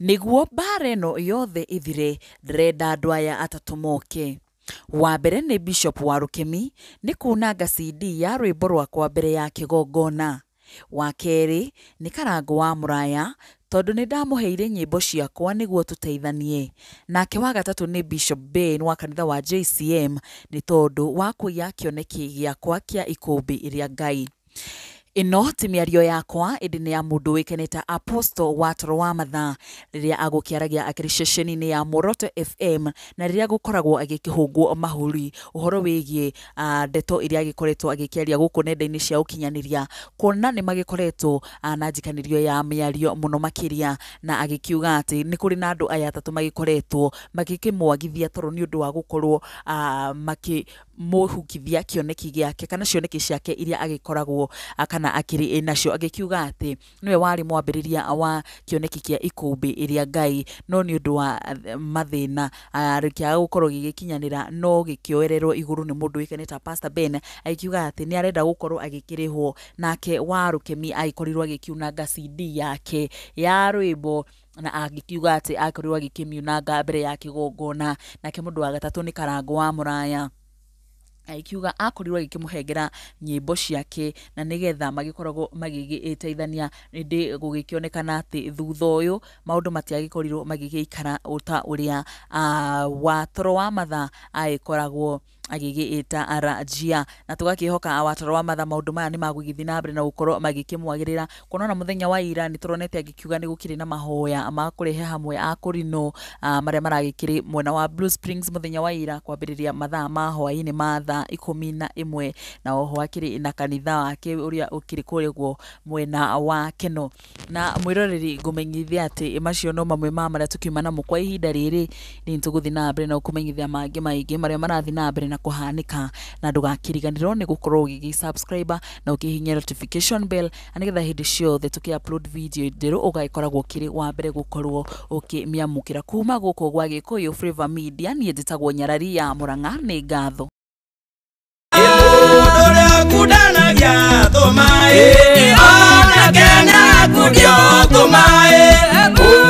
Nĩguo mbara ĩno yothe ĩthire, ndĩrenda andũ aya atatũ moke. Wa mbere nĩ Bishop wa Rũkemi nĩ kunanga CD ya rwĩmbo rwakwa mbere ya kĩgongona. Wa kerĩ nĩ Karangũ wa Mũraya tondũ nĩ ndamũheire nyĩmbo ciakwa nĩguo tũteithanie. Nake wa gatatũ nĩ Bishop Ben wa kanitha wa JCM nĩ tondũ wa kũiya kĩoneki gĩakwa kĩa ikũmbĩ rĩa Ngai. Ĩno ti mĩario yakwa ĩndĩ nĩ ya mũndũ ũĩkaine ta Apostle wa toro wa mathaa rĩrĩa agũkĩaragia akĩrĩ ceceni-inĩ ya Muoroto FM na rĩrĩa gũkoragwo agĩkĩhũngwo mahũri ũhoro wĩgiĩ ndeto iria agĩkoretwo agĩkĩaria gũkũ nenda-inĩ cia ũkinyanĩria, kuona nĩ magĩkoretwo na njikanĩrio ya mĩario mũno makĩria, na agĩkiuga atĩ nĩ kũrĩ na andũ aya atatũ magĩkoretwo magĩkĩmwagithia toro nĩ ũndũ wa gũkorwo makĩmũhukithia kĩoneki gĩake kana cioneki ciake iria agĩkoragwo kana akĩrĩ nacio, agĩkiuga atĩ nĩwe warĩ mwambĩrĩria wa kĩoneki kĩa ikũmbĩ rĩa Ngai, no nĩ ũndũ wa mathĩna gĩkĩaga gũkorwo gĩgĩkinyanĩra no gĩkĩoererwo igũrũ nĩ mũndũ ũĩkaine ta Pastor Ben, agĩkiuga atĩ nĩ arenda gũkorwo agĩkĩrĩhwo. Nake wa Rũkemi agĩkorirwo agĩkiunanga CD yake ya rwĩmbo na agĩkiuga atĩ akorirwo agĩkĩmiunanga mbere ya kĩgongona. Nake mũndũ wa gatatũ nĩ Karangũ wa Mũraya, agĩkiuga akorirwo agĩkĩmũhengera nyĩmbo ciake na nĩgetha magĩkoragwo magĩgĩteithania, ĩndĩ gũgĩkĩonekana atĩ thutha ũyũ maũndũ matiagĩkorirwo magĩgĩikara ta ũrĩa wa toro wa mathaa agĩkoragwo agĩgĩĩta Arajia, na tũgakĩhoka wa toro wa mathaa maũndũ maya nĩ magũgĩthiĩ na mbere na gũkorwo magĩkĩmwagĩrĩra, kuona ona mũthenya wa ira nĩ tũronete agĩkiuga nĩ gũkĩrĩ na mahoya ma kũrehe hamwe akũrinũ marĩa maragĩkĩrĩ mwena wa Blue Springs mũthenya wa ira kwambĩrĩria mathaa ma hwaĩ-inĩ ma thaa 11, na oho akĩrĩ na kanitha wake ũrĩa ũkĩrĩ kũrĩa ũguo mwena wa Keno. Na mwĩroreri, ngũmenyithia atĩ macio no mamwe ma marĩa tũkiuma namo kwa ihinda rĩrĩ, nĩ tũgũthiĩ na mbere na gũkũmenyithia mangĩ maingĩ marĩa marathiĩ na mbere na kũhanĩka, na ndũgakĩriganĩrwo nĩ gũkorwo ũgĩgĩ subscribe na ũkĩhihinya notification bell na nĩgetha hĩndĩ ciothe tũkĩ upload video njerũ ũgagĩkoragwo ũkĩrĩ wa mbere gũkorwo ũkĩmĩamũkĩra kuma gũkũ gwa Gĩkũyũ Flavour Media. Niĩ njĩtagwo Nyarari ya Mũrang'a, nĩ ngatho. Mũndũ kundanagia tũmaĩ, ona Kenya kundio tũmaĩ.